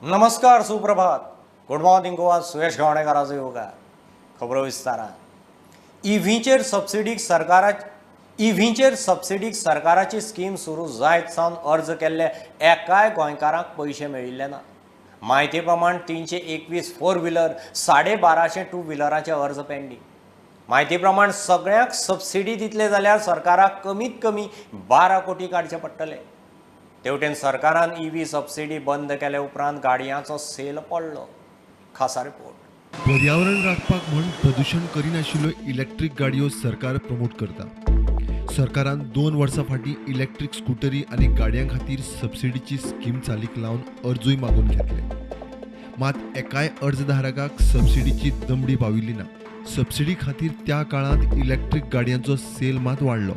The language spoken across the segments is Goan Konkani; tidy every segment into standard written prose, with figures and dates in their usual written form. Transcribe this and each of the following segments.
नमस्कार, सुप्रभात, गुड मॉर्निंग गोवा. सुयश गावणेकाराचो येवकार. खबरो विस्तारान. इव्हीचेर सबसिडीक सरकाराची स्कीम सुरू जायत सावन अर्ज केल्ले एकाय गोंयकारांक पयशे मेळिल्ले ना. म्हायती प्रमाण 321 फोर व्हिलर, 1250 टू व्हिलरांचे अर्ज पेंडींग. म्हायती प्रमाण सगळ्यांक सबसिडी दितले जाल्यार सरकाराक कमीत कमी 12 कोटी काडचे पडटले. तेवटेन सरकारान इव्ही सबसिडी बंद केले उपरांत गाडयांचो सेल पडलो. खासा रिपोर्ट. पर्यावरण राखपाक म्हूण प्रदूशण करिनाशिल्ल्यो इलेक्ट्रीक गाडयो सरकार प्रमोट करता. सरकारान 2 वर्सां फाटीं इलेक्ट्रीक स्कुटरी आनी गाडयां खातीर सबसिडीची स्कीम चालीक लावन अर्जूय मागून घेतले. मात एकाय अर्जधारकाक सबसिडीची दमडी पाविल्ली ना. सबसिडी खातीर त्या काळांत इलेक्ट्रीक गाडयांचो सेल मात वाडलो.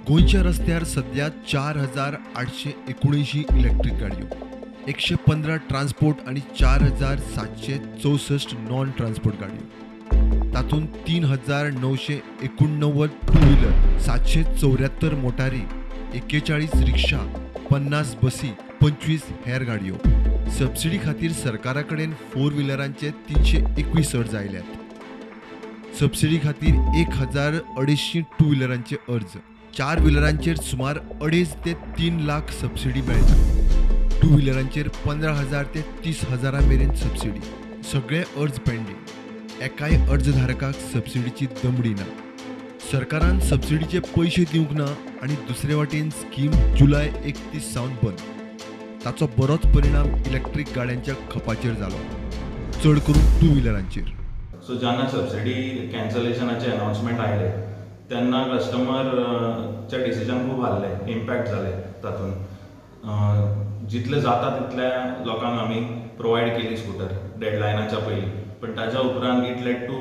गोंयच्या रस्त्यार सध्या 4879 इलेक्ट्रीक गाडयो, 115 ट्रान्सपोर्ट आनी 4764 नॉन ट्रान्सपोर्ट गाडयो. तातूंत 3989 टू व्हिलर, 774 मोटारी, 41 रिक्षा, 50 बसी, 25 हेर गाडयो. सबसिडी खातीर सरकारा कडेन फोर व्हिलरांचे 321 अर्ज आयल्यात. सबसिडी खातीर 1250 टू व्हिलरांचे अर्ज. 4 व्हिलरांचेर सुमार 2.5 ते 3 लाख सबसिडी मेळटा. टू व्हिलरांचेर 15,000 ते 30,000 मेरेन सबसिडी. सगळे अर्ज पेंडींग. एकाय अर्जधारकाक सबसिडीची दमडी ना. सरकारान सबसिडीचे पयशे दिवंक ना आनी दुसरे वाटेन स्कीम जुलय 31 सावन बंद. ताचो बरोच परिणाम इलेक्ट्रीक गाड्यांच्या खपाचेर जालो, चड करून टू व्हिलरांचेर. सो जेन्ना सबसिडी कॅन्सलेशनाचे अनाउन्समेंट आयले तेन्ना कस्टमरचे डिसिजन खूब हाल्ले, इम्पॅक्ट जाले तातूंत. जितले जाता तितल्या लोकांक आमी प्रोवायड केली स्कुटर डेडलायनाच्या पयलीं, पण ताच्या उपरांत it led to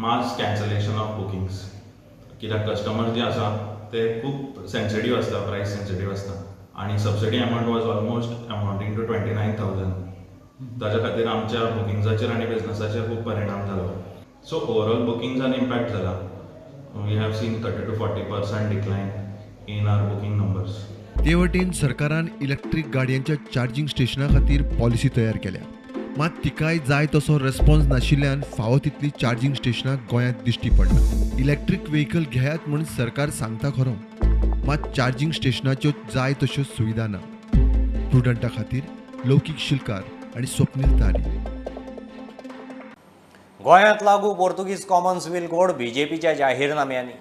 mass cancellation of bookings. कित्याक कस्टमर जे आसा ते खूब सेन्सिटीव आसता, प्रायस सेन्सिटीव आसता आनी subsidy amount was almost amounting to 29,000. ताच्या खातीर आमच्या बुकिंग्साचेर आनी बिजनसाचेर खूब परिणाम जालो. सो ओवरऑल बुकिंग्सान इम्पॅक्ट जाला. We have seen 30 to 40% decline in our booking numbers. ते वटेन सरकारान इलेक्ट्रीक गाडयांच्या चार्जिंग स्टेशना खातीर पॉलिसी तयार केल्या. मात तिकाय जाय तसो रेस्पॉन्स नाशिल्ल्यान फावो तितली चार्जिंग स्टेशनां गोंयांत दिश्टी पडना. इलेक्ट्रीक व्हेकल घेयात म्हूण सरकार सांगता खरो, मात चार्जिंग स्टेशनाच्यो जाय तश्यो सुविधा ना. प्रुडंटा खातीर लौकीक शिलकार आनी स्वप्नील तारी. गोंयांत लागू पोर्तुगीज कॉमन सिव्हिल कोड बीजेपीच्या जाहीरनाम्यांनी.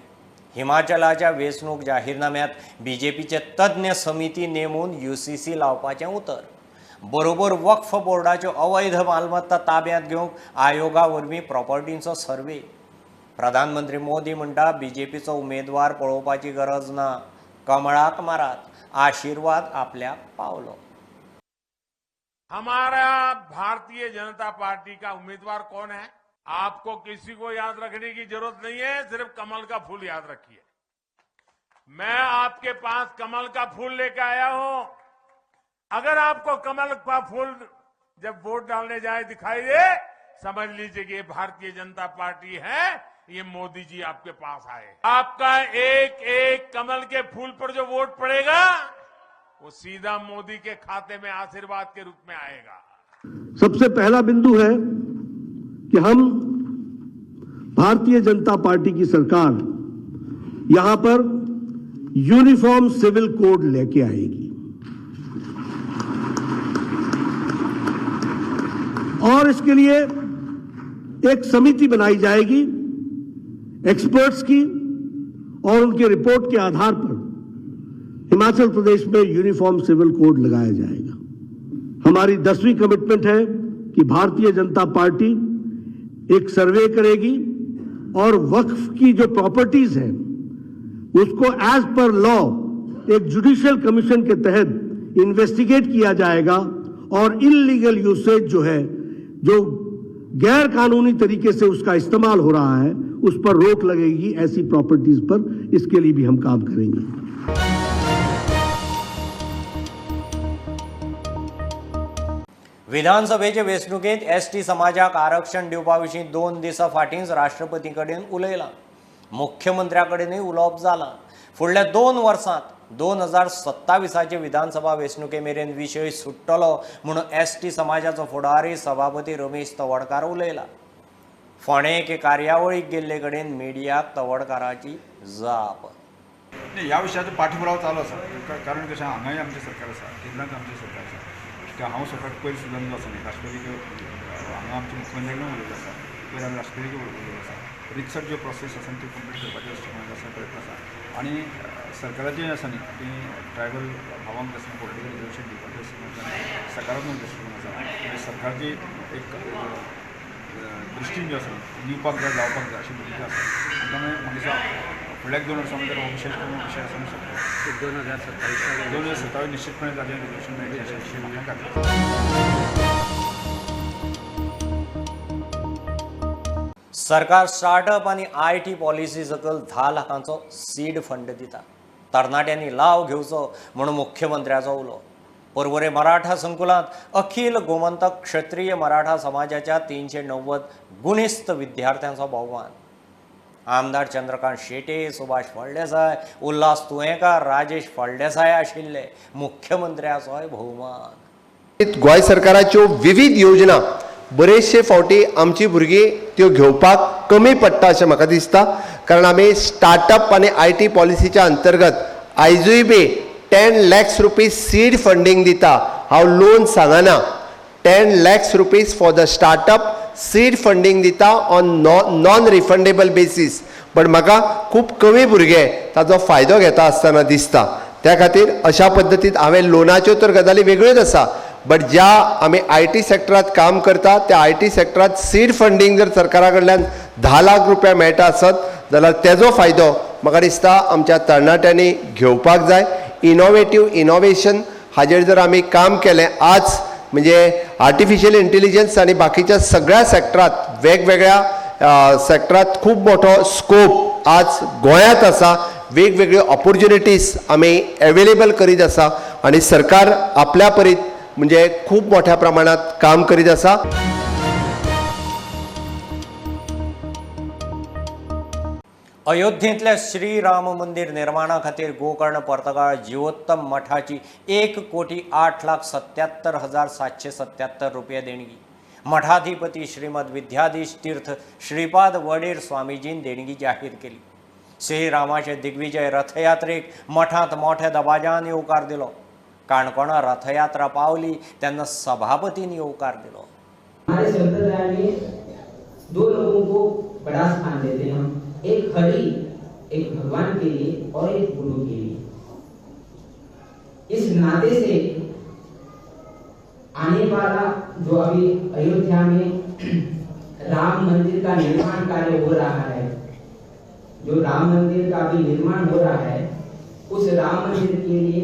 हिमाचलाच्या वेंचणूक जाहीरनाम्यांत बीजेपीचे तज्ञ समिती नेमून यूसीसी लावपाचें उतर. बरोबर वक्फ बोर्डाच्यो अवैध मालमत्ता ताब्यांत घेवंक आयोगा वरवीं प्रॉपर्टींचो सर्वे. प्रधानमंत्री मोदी म्हणटा बीजेपीचो उमेदवार पळोवपाची गरज ना, कमळाक मारात, आशिर्वाद आपल्याक पावलो. हमारा भारतीय जनता पार्टी का उम्मीदवार कौन है आपको किसी को याद रखने की जरूरत नहीं है, सिर्फ कमल का फूल याद रखिए. मैं आपके पास कमल का फूल लेकर आया हूं. अगर आपको कमल का फूल जब वोट डालने जाए दिखाई दे, समझ लीजिए कि ये भारतीय जनता पार्टी है, ये मोदी जी आपके पास आए. आपका एक एक कमल के फूल पर जो वोट पड़ेगा वो सीधा मोदी के खाते में आशीर्वाद के रूप में आएगा. सबसे पहला बिंदु है कि हम भारतीय जनता पार्टी की सरकार यहां पर यूनिफॉर्म सिविल कोड लेके आएगी और इसके लिए एक समिति बनाई जाएगी एक्सपर्ट्स की और उनकी रिपोर्ट के आधार पर हिमाचल प्रदेश में यूनिफॉर्म सिविल कोड लगाया जाएगा. हमारी 10वीं कमिटमेंट है कि भारतीय जनता पार्टी एक सर्वे करेगी और वक्फ की जो प्रॉपर्टीज हैं उसको एज पर लॉ एक जुडिशियल कमीशन के तहत इन्वेस्टिगेट किया जाएगा और इल्लीगल यूसेज जो है, जो गैर कानूनी तरीके से उसका इस्तेमाल हो रहा है, उस पर रोक लगेगी ऐसी प्रॉपर्टीज पर. इसके लिए भी हम काम करेंगे. विधानसभेचे वेंचणुकेंत एसटी समाजाक आरक्षण दिवपा विशीं 2 दिसां फाटींच राष्ट्रपती कडेन उलयलां. मुख्यमंत्र्या कडेनूय उलोवप जालां. फुडल्या 2 वर्सांत 2027 विधानसभा वेंचणुके मेरेन विशय सुट्टलो म्हणून एसटी समाजाचो फुडारी सभापती रमेश तवडकार उलयला. फोंडें एके कार्यावळीक गेल्ले कडेन मिडियाक तवडकाराची जाप. ह्या विशयाचो पाठपुरावा चालू आसा, कारण कशें हांगाय आमचें सरकार आसा, केंद्रांत आमचें सरकार आसा. कित्याक हांव स्वता पयर सुद्दां जो आसा न्ही राष्ट्रपती हांगा आमच्या मुख्यमंत्र्या कडेन उलयलो आसा, पयर आमी राष्ट्रपती कडेन उलयलो आसा. रितसर ज्यो प्रोसेस आसा त्यो कंप्लीट करपाचें आसा प्रयत्न आसा. आनी सरकाराचें आसा न्ही ती ट्रायबल भावांक आसा पॉलिटिकल रिजर्वेशन दिवपाचें सकारात्मक दृश्टिकोन आसा. म्हणजे सरकारची एक दृश्टीन जो आसा दिवपाक जाय, जावपाक जाय अशी भुमिका आसा. त्यामुळे म्हाका दिसता फुडल्या 2 वर्सां भितर हो विशेश करून विशय आसूंक शकता. 2027 2027 निश्चितपणे ताजें रिजर्वेशन मेळटलें अशें म्हाका खात्री आसा. सरकार स्टार्टअप आनी IT policy सकयल 10 लाखांचो सीड फंड दिता. तरणाट्यांनी लाव घेवचो म्हणून मुख्यमंत्र्याचो उलो. पर्वरे मराठा संकुलांत अखिल गोमंतक क्षत्रिय मराठा समाजाच्या 390 गुणेस्त विद्यार्थ्यांचो भोवमान. आमदार चंद्रकांत शेटे, सुभाष फळदेसाय, उल्हास तुयेंकार, राजेश फळदेसाय आशिल्ले. मुख्यमंत्र्याचोय भोवमान. गोंय सरकाराच्यो विविध योजना बरेचशे फावटी आमची भुरगीं त्यो घेवपाक कमी पडटा अशें म्हाका दिसता. कारण आमी स्टार्टअप आनी IT पॉलिसीच्या अंतर्गत आयजूय बी 10 lakhs rupees seed funding दिता. हांव लोन सांगना, 10 lakhs rupees for the startup seed funding दिता on non refundable basis. But म्हाका खूब कमी भुरगे ताजो फायदो घेता आसतना दिसता. त्या खातीर अशा पद्दतीन हांवें लोनाच्यो तर गजाली वेगळ्योच आसा, बट ज्या आमी IT सेक्टरांत काम करता त्या IT सेक्टरांत सीड फंडींग जर सरकारा कडल्यान 10 लाख रुपया मेळटा आसत जाल्यार तेजो फायदो म्हाका दिसता आमच्या तरणाट्यांनी घेवपाक जाय. इनोवेटीव इनोवेशन हाजेर जर आमी काम केलें आज म्हणजे आर्टिफिशियल इंटेलिजन्स आनी बाकीच्या सगळ्या सेक्टरांत वेगवेगळ्या सेक्टरांत खूब मोठो स्कोप आज गोंयांत आसा. वेगवेगळ्यो ऑपोर्च्युनिटीज आमी एवेलेबल करीत आसा आनी सरकार आपल्या परीत म्हणजे खूब मोठ्या प्रमाणात काम करीत आसा. अयोध्येंतल्या श्रीराम मंदिर निर्माणा खातीर गोकर्ण पर्तगाळ जिवोत्तम मठाची 1,08,77,777 रुपया देणगी. मठाधिपती श्रीमद विद्याधीश तीर्थ श्रीपाद वडेर स्वामीजीन देणगी जाहीर केली. श्रीरामाचे दिग्विजय रथयात्रेक मठांत मोठ्या दबाज्यान येवकार दिलो. काणकोणा रथयात्रा पावली तेन्ना सभापतीन येवकार दिलो. हमारे संप्रदाय में 2 लोगों को बड़ा स्थान देते हैं हम, एक हरि, एक भगवान के लिए और एक गुरु के लिए। इस नाते से आने वाला जो अभी अयोध्या में राम मंदिर का निर्माण कार्य हो रहा है, जो राम मंदिर का अभी निर्माण हो रहा है, उस राम मंदिर के लिए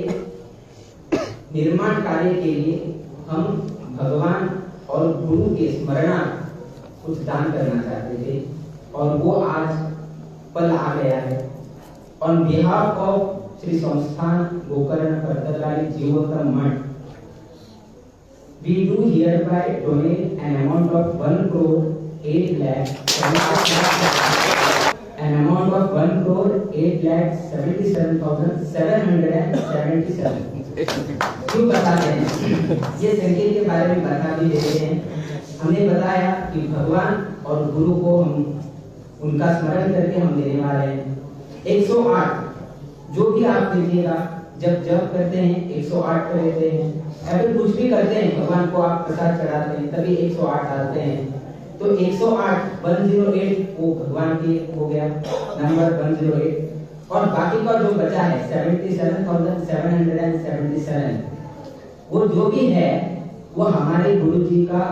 निर्माण कार्य के लिए हम भगवान और गुरु के स्मरणार्थ कुछ दान करना चाहते थे और वो आज पल आ गया है। On behalf of Shri Sansthan Gokarna Partagali Jivottam Math, we do hereby donate an amount of 1,08,77,777। क्यों बताते हैं ये संकेत के बारे में बता भी देते हैं। हमने बताया कि भगवान और गुरु को हम उनका स्मरण करके हम देने वाले हैं। 108 जो भी आप दीजिएगा, जब जप करते हैं 108 कर लेते हैं, या फिर कुछ भी करते हैं भगवान को आप प्रसाद चढ़ाते हैं तभी 108 डालते हैं, तो 108 108 वो भगवान के हो गया नंबर 108, और बाकी का जो बचा है 77,777 वो जो भी है वो हमारे गुरु जी का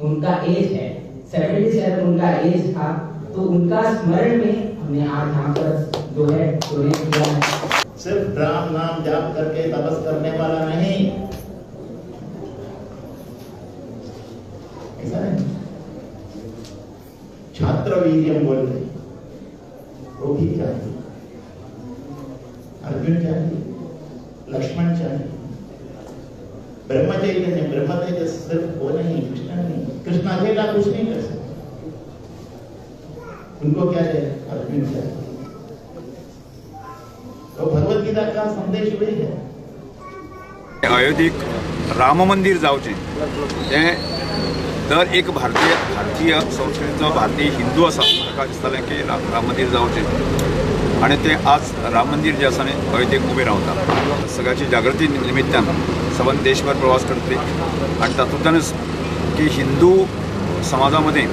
उनका एज है, 77 उनका एज था, तो उनका स्मरण में हमने आज यहाँ पर जो है डोनेट किया है। सिर्फ राम नाम जाप करके तपस करने वाला नहीं, ऐसा नहीं। छात्र वीर्यम बोलते वो भी चाहिए, अर्जुन चाहिए, लक्ष्मण चाहिए, ब्रह्म चैतन्य, ब्रह्म तेजस सिर्फ वो नहीं, कृष्ण नहीं, कृष्ण अकेला कुछ नहीं कर सकते, उनको क्या चाहिए? अर्जुन चाहिए। तो भगवत गीता गीता का संदेश वही है। अयोध्येक राम मंदिर जावचें हें दर एक भारतीय संस्कृतीचो भारतीय हिंदू आसा ताका दिसतालें की राम मंदिर जावचें आनी तें आज राम मंदिर जें आसा न्ही अयोध्येक उबें रावता। सगळ्याची जागृती निमित्तान सबंद देशभर प्रवास करतली आनी तातूंतल्यानच की हिंदू समाजा मदीं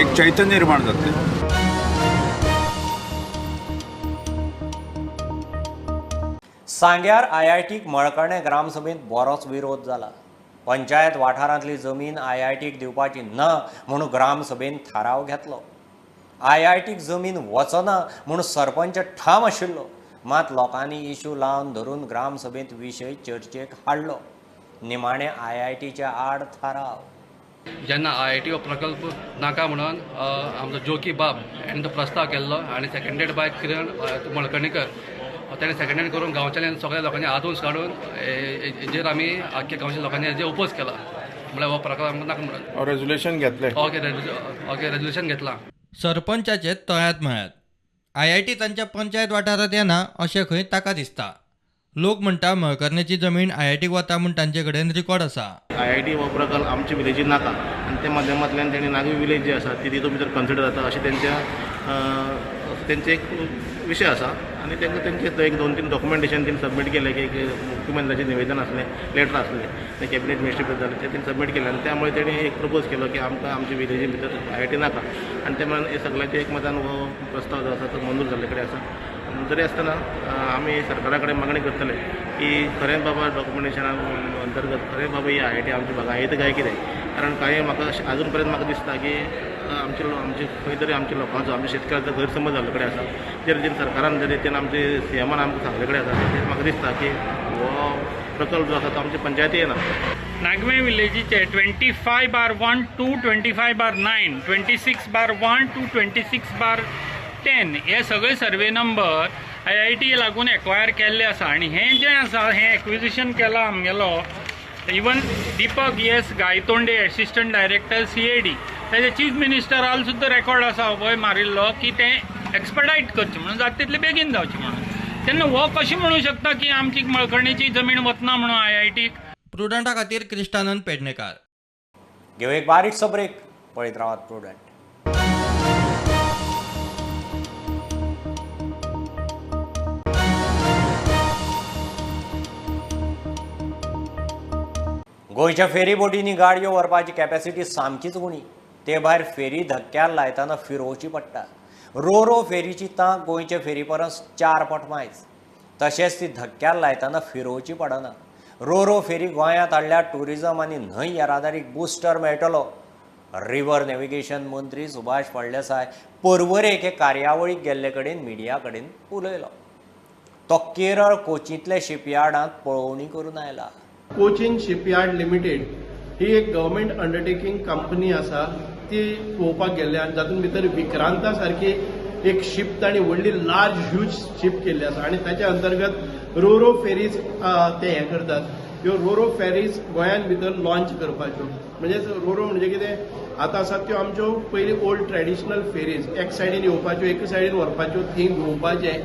एक चैतन्य निर्माण जातलें। सांग्यार आयआयटीक मळकर्णे ग्रामसभेंत बरोच विरोध जाला। पंचायत वाठारांतली जमीन आयआयटीक दिवपाची ना म्हणून ग्रामसभेन थाराव घेतलो। आयआयटीक जमीन वचना म्हणून सरपंच ठाम आशिल्लो, मात लोकांनी इशू लावन धरून ग्रामसभेंत विशय चर्चेक हाडलो। निमाणे आयआयटीच्या आड थाराव। जेन्ना आयआयटी हो प्रकल्प नाका म्हणून आमचो जोकी बाब हाणें तो प्रस्ताव केल्लो आनी सेकंडेड बाय किरण मळकर्णेकर ताणें सेकंडेड करून गांवच्या सगळ्या लोकांनी आदोंस काडून हेजेर आमी आख्ख्या गांवच्या लोकांनी हेजेर ओपोज केला, म्हळ्यार हो प्रकल्प आमकां नाका म्हणून रेजोल्युशन घेतलें। ओके, ओके, रेजोल्युशन घेतलां। सरपंचाचे तळ्यांत मळ्यात आयआयटी तांच्या पंचायत वाठारांत येना अशें खंय ताका दिसता। लोक म्हणटा मळकर्णेची जमीन आयआयटीक वता म्हूण तांचे कडेन रिकॉर्ड आसा। आयआयटी हो प्रकल्प आमचे विलेजीन नाका आनी त्या माध्यमांतल्यान तेणी नागवी विलेज जी आसा ती तितून भितर कन्सिडर जाता अशें तेंचे एक विशय आसा आनी तांकां तेंचे एक 2-3 डॉक्युमेंटेशन तेणी सबमीट केलें की एक मुख्यमंत्र्याचें निवेदन आसलें, लेटर आसलें, तें कॅबिनेट मिनिस्ट्री जालें, तें तेणी सबमीट केलें आनी त्यामुळे तेणी एक प्रपोज केलो की आमकां आमचे विलेजी भितर आयआयटी नाका आनी ते म्हणून सगळ्यांच्या एकमतान हो प्रस्ताव जो आसा तो मंजूर जाल्ले कडेन आसा। तरी आसतना आमी सरकारा कडेन मागणी करतले की खरें बाबा डॉक्युमेंटेशना अंतर्गत खरें बाबा ही आयआयटी आमच्या भागांत येता काय कितें, कारण कांय म्हाका अजून पर्यंत म्हाका दिसता की आमचे आमचे खंय तरी आमच्या लोकांचो आमच्या शेतकारांचो गैरसमज जाल्ले कडेन आसा। जे रितीन सरकारान जे रितीन आमचे सीएमान आमकां सांगले कडेन आसा ते म्हाका दिसता की हो प्रकल्प जो आसा तो आमच्या पंचायती येना। नागवे विलेजीचे 25/1 to 25/9, 26/1 to 26/10 हे सगळे सर्वे नंबर आयआयटी लागून एक्वायर केल्ले आसा आनी हें जें आसा हें एक्विजिशन केलां आमगेलो even Deepak S Gaitonde assistant director CAD ताजे चीफ मिनिस्टराल सुद्दां रेकॉर्ड आसा वय मारिल्लो की तें एक्सपेडायट करचें म्हणून जाता तितलें बेगीन जावचें म्हणून। तेन्ना हो कशें म्हणूं शकता की आमची मळकर्णेची जमीन वतना म्हणून आयआयटीक। प्रुडंटा खातीर क्रिस्टानंद पेडणेकार। घेवं एक बारीकसो ब्रेक, पळयत रावात प्रुडंट। गोंयच्या फेरी बोटींनी गाडयो व्हरपाची कॅपॅसिटी सामकीच उणी, ते भायर फेरी धक्क्यार लायतना फिरोवची पडटा। रो रो फेरीची तांक गोंयचे फेरी परस 4 पट मायज, तशेंच ती धक्क्यार लायतना फिरोवची पडना। रो रो फेरी गोंयांत हाडल्यार ट्युरिजम आनी न्हंय येरादारीक बुस्टर मेळटलो। रिवर नेव्हिगेशन मंत्री सुभाष फळदेसाय पर्वरे एके कार्यावळीक गेल्ले कडेन मिडिया कडेन उलयलो। तो केरळ कोचींतल्या शिपयार्डांत पळोवणी करून आयला। कोचीन शिपयार्ड लिमिटेड ही एक गव्हर्मेंट अंडरटेकिंग कंपनी आसा, ती पळोवपाक गेल्ले आनी जातून भितर विक्रांता सारकी एक शीप तांणी व्हडली लार्ज ह्यूज शीप केल्ली आसा आनी ताच्या अंतर्गत रो रो फेरीज ते हें करतात। ह्यो रो रो फेरीज गोंयांत भितर लॉन्च करपाच्यो, म्हणजे रो रो म्हणजे कितें आतां आसात त्यो आमच्यो पयलीं ओल्ड ट्रेडिशनल फेरीज, एक सायडीन येवपाच्यो एक सायडीन व्हरपाच्यो, थंय घुंवपाचें।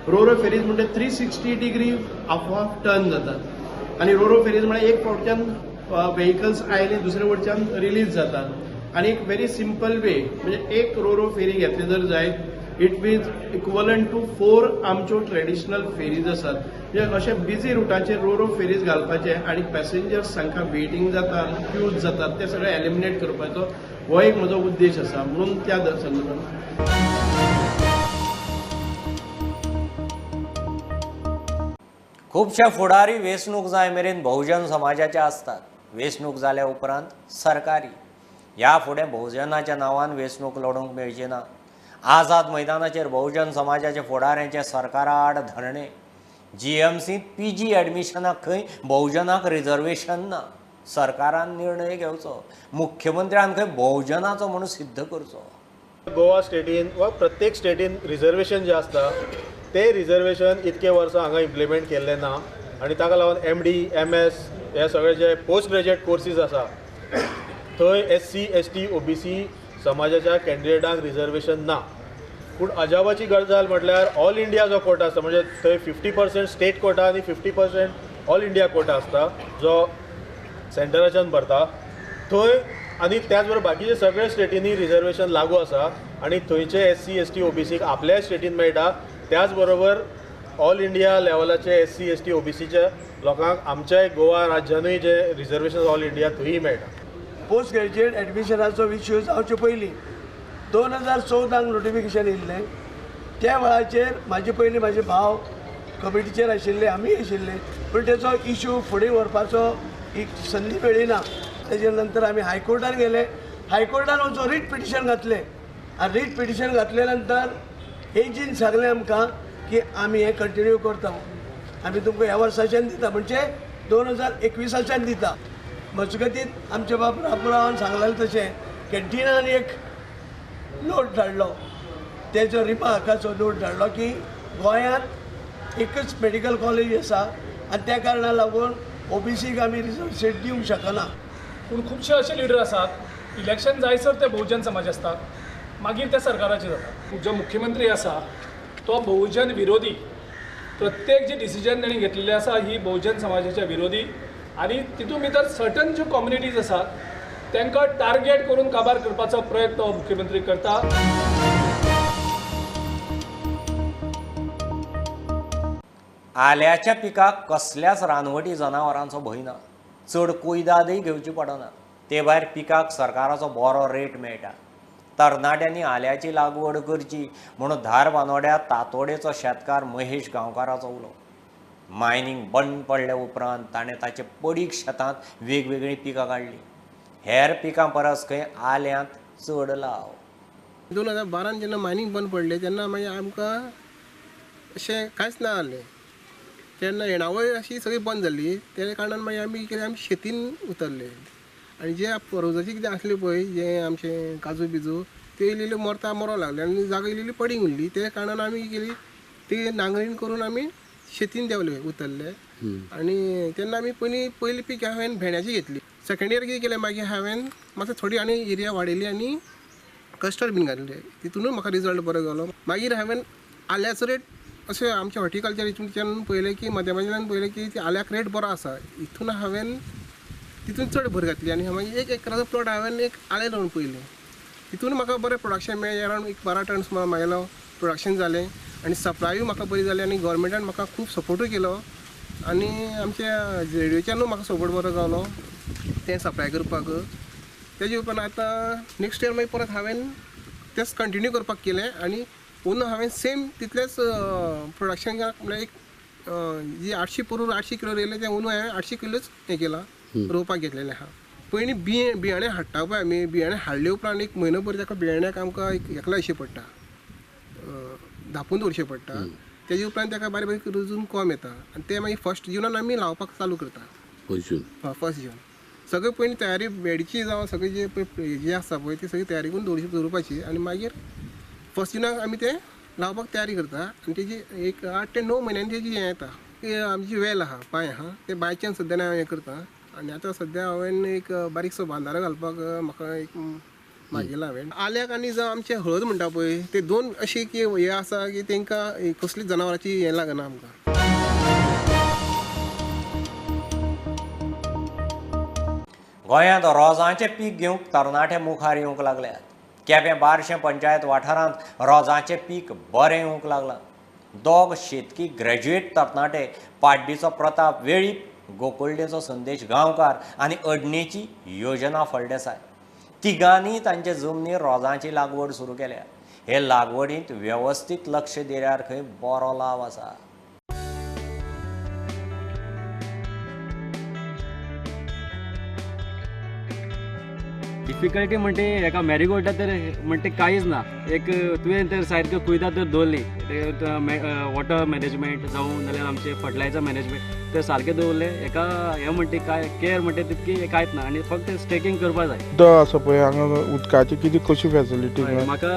रो रो फेरीज म्हणजे 360 डिग्री हाफ टर्न जातात आनी रो रो फेरीज म्हळ्यार एक फावटच्यान व्हेकल्स आयले दुसरे वटच्यान रिलीज जातात आनी एक व्हेरी सिंपल वे म्हणजे एक रो रो फेरी घेतली जर जायत it is equivalent to 4 आमच्यो ट्रेडिशनल फेरीज आसात। म्हणजे अशे बिजी रुटाचेर रो रो फेरीज घालपाचे आनी पॅसेंजर्स तांकां वेटींग जाता, क्यूज जातात, ते सगळे एलिमिनेट करपाचो हो एक म्हजो उद्देश आसा म्हणून त्या संदर्भात। खुबशे फुडारी वेंचणूक जाय मेरेन बहुजन समाजाचे आसतात, वेंचणूक जाल्या उपरांत सरकारी। ह्या फुडें बहुजनाच्या नांवान वेंचणूक लडोवंक मेळची ना। आझाद मैदानाचेर बहुजन समाजाचे फुडाऱ्यांचे सरकारा आड धरणे। जीएमसींत पीजी एडमिशनाक खंय बहुजनाक रिजर्वेशन ना। सरकारान निर्णय घेवचो, मुख्यमंत्र्यान खंय बहुजनाचो म्हणून सिद्ध करचो। गोवा स्टेटीन वा प्रत्येक स्टेटीन रिजर्वेशन जे आसता ते रिजर्वेशन इतके वर्सां हांगा इम्प्लिमेंट केल्लें ना आनी ताका लागून एमडी, एमएस हे सगळे जे पोस्ट ग्रेज्युएट कोर्सीस आसा थंय एससी, एसटी, ओबीसी समाजाच्या कॅन्डिडेटांक रिजर्वेशन ना। पूण अजाबाची गजाल म्हटल्यार ऑल इंडिया जो कोटा आसता, म्हणजे थंय 50% स्टेट कोटा आनी 50% ऑल इंडिया कोटा आसता जो सेंटराच्यान भरता थंय, आनी त्याच बरोबर बाकीचे सगळे स्टेटींनी रिजर्वेशन लागू आसा आनी थंयचे SC ST OBCक आपल्या स्टेटीन मेळटा. त्याच बरोबर ऑल इंडिया लेवलाचे SC ST OBCच्या लोकांक आमच्या गोवा राज्यानूय जे रिजर्वेशन ऑल इंडिया थंय मेळटा. पोस्ट ग्रॅज्युएट एडमिशनाचो इश्यू जावचे पयलीं 2014 नोटिफिकेशन येयल्लें. त्या वेळाचेर म्हाजे पयलीं म्हाजे भाव कमिटीचेर आशिल्ले, आमी आशिल्ले, पूण तेचो इश्यू फुडें व्हरपाचो एक संदी मेळ्ळी ना. तेजे नंतर आमी हायकोर्टान गेले. हायकोर्टान वचून रीट पिटिशन घातलें आनी रीट पिटिशन घातले नंतर एजीन सांगलें आमकां की आमी हें कंटिन्यू करता, आमी तुमकां ह्या वर्साच्यान दिता, म्हणजे 2021 दिता. मजगतीत आमच्या बाब रामरावान सांगलें तशें कॅन्टिनान एक नोट धाडलो, तेजो रिमार्काचो नोट धाडलो की गोंयांत एकच मेडिकल कॉलेज आसा आनी त्या कारणाक लागून OBCक आमी रिजर्व सीट दिवंक शकना. पूण खुबशे अशे लिडर आसात, इलेक्शन जायसर ते बहुजन समाज आसतात, मागीर ते सरकाराचे जाता. जो मुख्यमंत्री आसा तो बहुजन विरोधी, प्रत्येक जी डिसिजन ताणें घेतलेली आसा ही बहुजन समाजाच्या विरोधी, आनी तितून भितर सर्टन ज्यो कम्युनिटीज आसात तांकां टार्गेट करून काबार करपाचो प्रयत्न हो मुख्यमंत्री करता. आल्याच्या पिकाक कसल्याच रानवटी जनावरांचो भंय ना, चड कुयदादय घेवची पडना. ते भायर पिकाक सरकाराचो बरो रेट मेळटा. तरणाट्यांनी आल्याची लागवड करची म्हणून धारबांदोड्या तातोडेचो शेतकार महेश गांवकाराचो उलो. मायनींग बंद पडल्या उपरांत ताणें ताचे पडीक शेतांत वेगवेगळीं पिकां काडलीं. हेर पिकां परस खंय आल्यांत चड लाव. 2012 जेन्ना मायनींग बंद पडलें तेन्ना मागीर आमकां अशें कांयच ना जालें. तेन्ना येणावळ अशी सगळी बंद जाली. त्या कारणान मागीर आमी कितें आमी शेतीन उतरले आनी जे रोजाची कितें आसली पळय, जे आमचे काजू बिजू ते इल्ली इल्ली मरता मरो लागले आनी जागा इल्ली इल्ली पडींग उरली. त्या कारणान आमी केली ती नांगरीण करून आमी शेतीन देंवले उतरले. आनी तेन्ना आमी पयलीं पीक हांवें भेंड्याची घेतली. सेकेंड इयर कितें केलें मागीर हांवें मातसो थोडी आनी एरिया वाडयली आनी कस्टर्ड बीन घातले, तितूनूय म्हाका रिजल्ट बरो गेलो. मागीर हांवें आल्याचो रेट अशें आमच्या हॉर्टिकल्चर हितूनच्यान पळयलें की मध्यामाच्यान पळयलें की आल्याक रेट बरो आसा, हितून हांवें तितून चड भर घातली आनी मागीर 1 एकराचो प्लॉट हांवें एक आलें रोवन पळयलें. तितून म्हाका बरें प्रोडक्शन मेळ्ळें. अरावंड एक 12 टन म्हागेलो प्रोडक्शन जालें आनी सप्लायूय म्हाका बरी जाली आनी गोवोरमेंटान म्हाका खूब सपोर्टूय केलो आनी आमच्या रेडियोच्यानूय म्हाका सपोर्ट बरो जालो तें सप्लाय करपाक. तेजे उपरांत आतां नेक्स्ट इयर मागीर परत हांवें तेंच कंटिन्यू करपाक केलें आनी अंदू हांवें सेम तितलेंच प्रोडक्शनाक म्हणल्यार एक जी 800 पोरूं 800 किलो रोयलें तें अंदू हांवें 800 किलोच हें केलां, रोवपाक घेतलेलें आहा. पयलीं बियाणें हाडटा पळय आमी, बियाणें हाडले उपरांत एक म्हयनो भर ताका बियाण्याक आमकां एक एकला अशें पडटा, धांपून दवरचें पडटा. तेजे उपरांत ताका बारीक बारीक रुजून कोम येता आनी ते मागीर 1 जूनान आमी लावपाक चालू करता. 1 जून सगळें पयलीं तयारी बेडची जावं सगळें जे पळय जें आसता पळय ती सगळी तयारी करून दवरपाची आनी मागीर 1 जूनाक आमी तें लावपाक तयारी करता आनी तेजी एक 8 ते 9 म्हयन्यांनी तेजी हें येता. आमची वेल आहा, बांय आहा, ते बांयच्यान सद्या हांव हें करता आनी आतां सद्या हांवें एक बारीकसो बांदारो घालपाक म्हाका एक मागयला हांवें. आल्याक आनी जावं आमचें हळद म्हणटा पळय ते दोन अशें की हें आसा की तांकां कसलीच जनावरांची हें लागना आमकां. गोंयांत रोजांचें पीक घेवंक तरणाटे मुखार येवंक लागल्यात. केपें बारशें पंचायत वाठारांत रोजांचें पीक बरें येवंक लागलां. दोग शेतकी ग्रॅज्युएट तरणाटे पाड्डीचो प्रताप वेळीप, गोकुळडेचो संदेश गांवकार आनी अडणेची योजना फळदेसाय तिगांनी तांचे जमनीर रोजांची लागवड सुरू केल्या. हे लागवडींत वेवस्थीत लक्ष दिल्यार खंय बरो लाव आसा. डिफिकल्टी म्हणटे हेका मॅरीगोल्डा तर म्हणटे कांयच ना. एक तुवें तर सारक्यो कुयदा तर दवरली, वॉटर मॅनेजमेंट जावं नाल्यार आमचें फर्टिलायजर मॅनेजमेंट तर सारकें दवरलें, हेका हें म्हणटे कांय केअर म्हणटे तितकी कांयच ना आनी फक्त स्टेकींग करपा जाय. उदक आसा पळय हांगा उदकाची कितें कशी फॅसिलिटी? म्हाका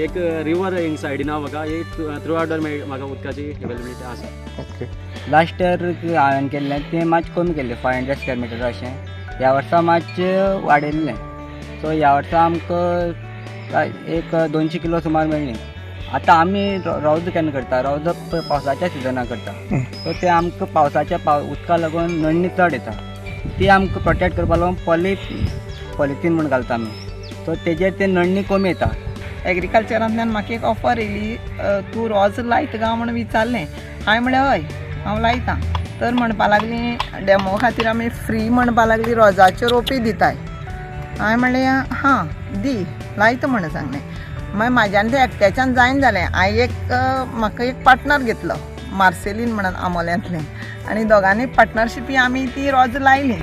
एक रिवर हिंग सायडीन आहा, म्हाका एक थ्रू आउट म्हाका उदकाची अवेलेबिलिटी आसा. ओके. लास्ट इयर हांवें केल्लें तें मातशें कमी केल्लें, 500 स्क्वेअर मिटर अशें. ह्या वर्सा मातशें वाडयल्लें. सो ह्या वर्सा आमकां एक 200 किलो सुमार मेळ्ळी आतां आमी रोज केन्ना करता, रोज पावसाच्या सिजनाक करता, सो ते आमकां पावसाच्या उदका लागून नडणी चड येता, ती आमकां प्रोटेक्ट करपा लागून पॉलिथीन म्हूण घालता आमी, सो तेजेर ते नडणी कमी येता. एग्रीकल्चरांतल्यान म्हाका एक ऑफर येयली, तूं रोज लायता काय म्हूण विचारलें. हांवें म्हणलें हय हांव लायता. तर म्हणपा लागली डेमो खातीर आमी फ्री म्हणपा लागली रोजाच्यो रोपी दिताय. हांवें म्हणलें हां दी लायता म्हण सांगलें. मागीर म्हाज्यान तें एकट्याच्यान जायना जालें. हांवें एक म्हाका एक पार्टनर घेतलो, मार्सेलीन म्हणून आमोल्यांतलें, आनी दोगांनी पार्टनरशिपी आमी ती रोज लायली.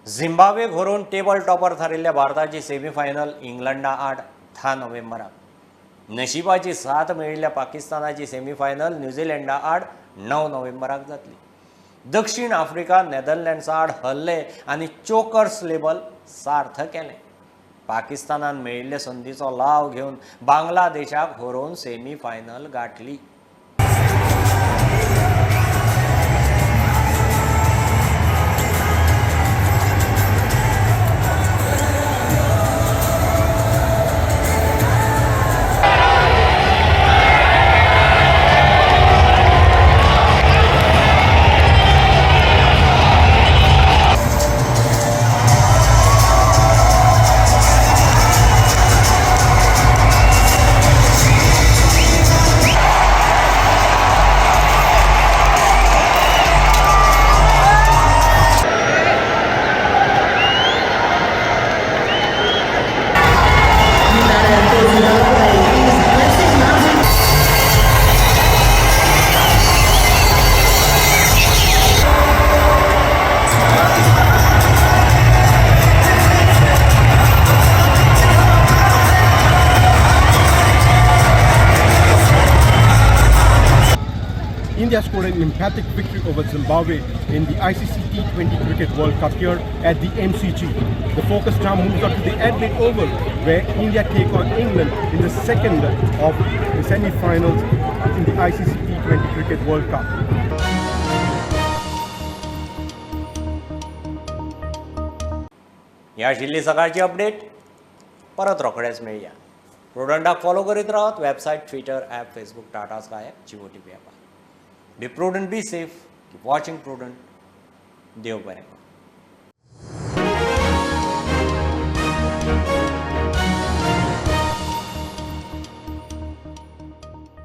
झिम्बाब्वेक हरोवन टेबल टॉपर थारिल्ल्या भारताची सेमीफायनल इंग्लंडा आड 10 नोव्हेंबराक. नशिबाची साथ मेळिल्ल्या पाकिस्तानाची सेमीफायनल न्यूझीलंडा आड 9 नोव्हेंबराक जातली. दक्षिण आफ्रिका नेदरलँड्सा आड हरले आनी चोकर्स लेबल सार्थ केलें. पाकिस्तानान मेळिल्ले संदीचो लाव घेवन बांगलादेशाक हरोवन semifinal गांठली. India scored an emphatic victory over Zimbabwe in the ICC T20 Cricket World Cup here at the MCG. The focus now moves up to the Adelaide Oval, where India take on England in the second of the semi-finals in the ICC T20 Cricket World Cup. ह्या आशिल्ली सकाळची अपडेट. परत रोखडेच मेळया. प्रुडंटाक फॉलो करीत रावत. Website, Twitter, app, Facebook, Tata Sky app, Jio TV ॲपार. Be prudent, be safe, keep watching Prudent. देव बरें करूं.